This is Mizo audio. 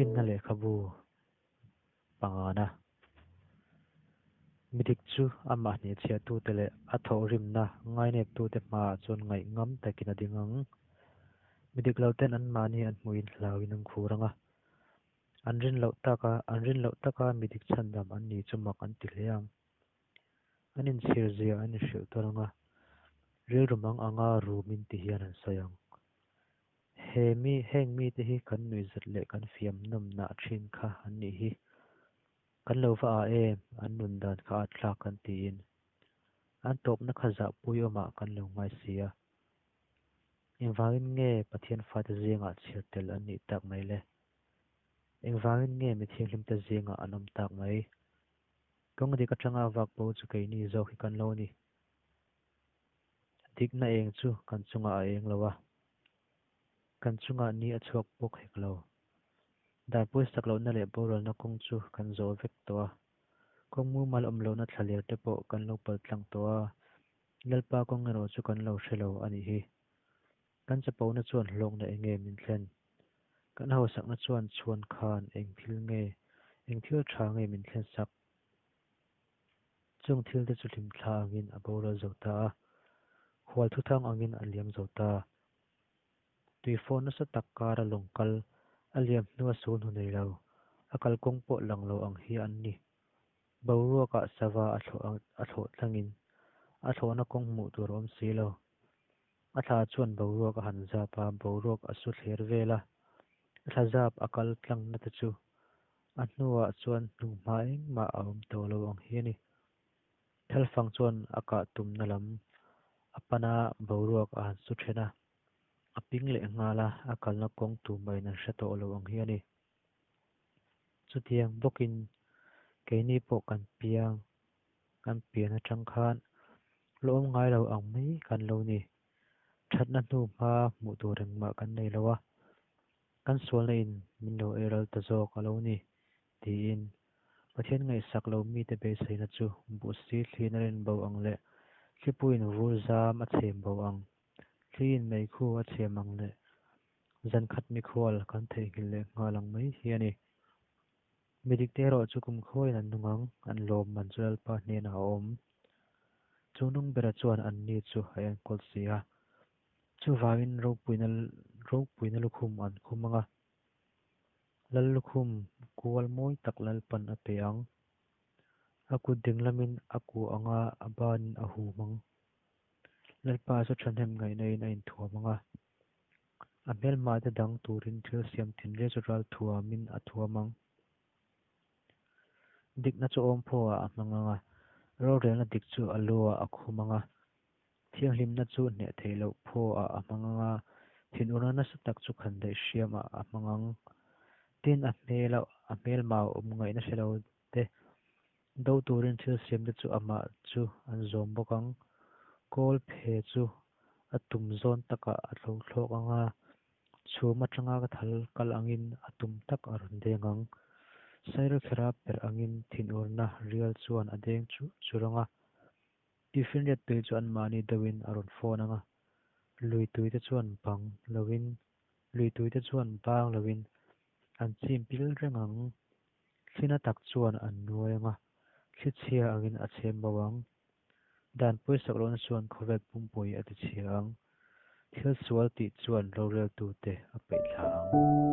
Finna lehkhabu pangana. Midik chu amah hnehchhiahtute leh a thawhrimna ngaineptute hmaah chuan ngaihngam takin a ding ang. Midik loten anmahni an hmuhin hlauin an khur ang a, an rin loh taka an rin loh taka midik chhandam an ni chu mak an ti hle ang. An inchhir zia an inhrilh tawn ang a, rilru mang anga rumin ti hian an sawi ang. He mi, heng mite hi kan nuihzat leh kan fiam nawmnah thin kha an nih hi. Kan lo va ah em, an nun dan kha a thlak kan tiin. An tawpna kha zahpui awmah kan lo ngai si a. Engvangin nge Pathian fate zingah chhiar tel an nih tak mai le? Engvangin nge mi thianghlimte zingah an awm tak mai? Kawng dik atanga vak bo chu keini zawk hi kan lo ni. Dikna eng chu kan chungah a eng lo a, kan chungah ni a chhuak bawk hek lo. Dan pawisak lohna leh boralna kawng chu kan zawh vek tawh a, kawng mumal awm lohna thlaler te pawh kan lo pal tlang tawh a, Lalpa kawng erawh chu kan lo hre lo a nih hi. Kan chapona chuan hlawkna eng nge min thlen? Kan hausakna chuan chhuan khan eng thil nge, eng thil tha nge min thlen sak? Chung thil te chu hlimthla angin a boral zo ta a, khual thuthang angin a liam zo ta. Tuifawn nasa tak kara lawng kal, a liam hnua sul hnu nei lo, a kalkawng pawh lang lo ang hi an ni. Boruakah sava a thlawh a thlawh tlangin a thlawhna kawng hmuh tur a awm si lo. A thla chuan boruak a han zap a, boruak a su thler vel a, a thla zap a kal tlangna te chu a hnuah chuan hnuhma engmah a awm tawh lo ang hi a ni. Thalfang chuan a kah tumna lam a pan a, boruak a han su then a, a ping leh nghal a, a kalna kawng tumahin an hre tawh lo ang hi a ni. Chutiang bawkin keini pawh kan piang, kan pian atang khan lawm ngai lo ang mai kan lo ni. Thatna hnu hma hmuh tur engmah kan nei lo a, kan sualna in min lo ei ral ta zawk a lo ni, tiin Pathian ngaihsak lo mite beiseina chu buhsi thliin a rin bo ang leh thlipuiin vur zam a chhem bo ang, thliin meikhu a chhem ang leh Zankhat mikhual kan theihnghilh leh nghal ang mai hi a ni. Midikte erawh chu kumkhuain an nung ang, an lawm man chu Lalpa hnenah a awm. Chu nung bera chuan an ni chu a enkawl si a. Chuvangin ropuina ropuina lukhum an khum ang a, Lal lukhum kual mawi tak Lalpan a pe ang. A kut dinglamin a kuah ang a, a banin a hum ang. Lalpa chu thahnem ngaihna-in a inthuam ang a. A hmelhmate dang turin thil siam tinreng chu ral thuamin a thuam ang. Dikna chu awmphaw-ah a hmang ang a, rorelna dik chu a lu-ah a khum ang a, thianghlimna chu hneh theih loh phaw-ah a hmang ang a, thinurna nasa tak chu khandaih hriamah a hmang ang. Tin, a hmel a hmelma awm ngaihna hre lo te do turin thil siamte chu amah chu an zawm bawk ang. Kawl phe chu a tum zawn takah a tlo thlawk ang a, chhum atanga ka thal kal angin a tum tak a rawn deng ang. Sairukherh a perh angin thinurna rial chuan a deng churh churh ang a, Tifinriat tui chu anmahni deuhin a rawn fawn ang a, lui tuite chuan bang loin lui tuite chuan bang loin an chim pil reng ang. Thlina tak chuan an nuai ang a, thli chhia angin a chhem bo ang. Dan pawisak lohna chuan khawvel pumpui a ti chhia ang. Thil sual tih chuan roreltute a peih thla ang.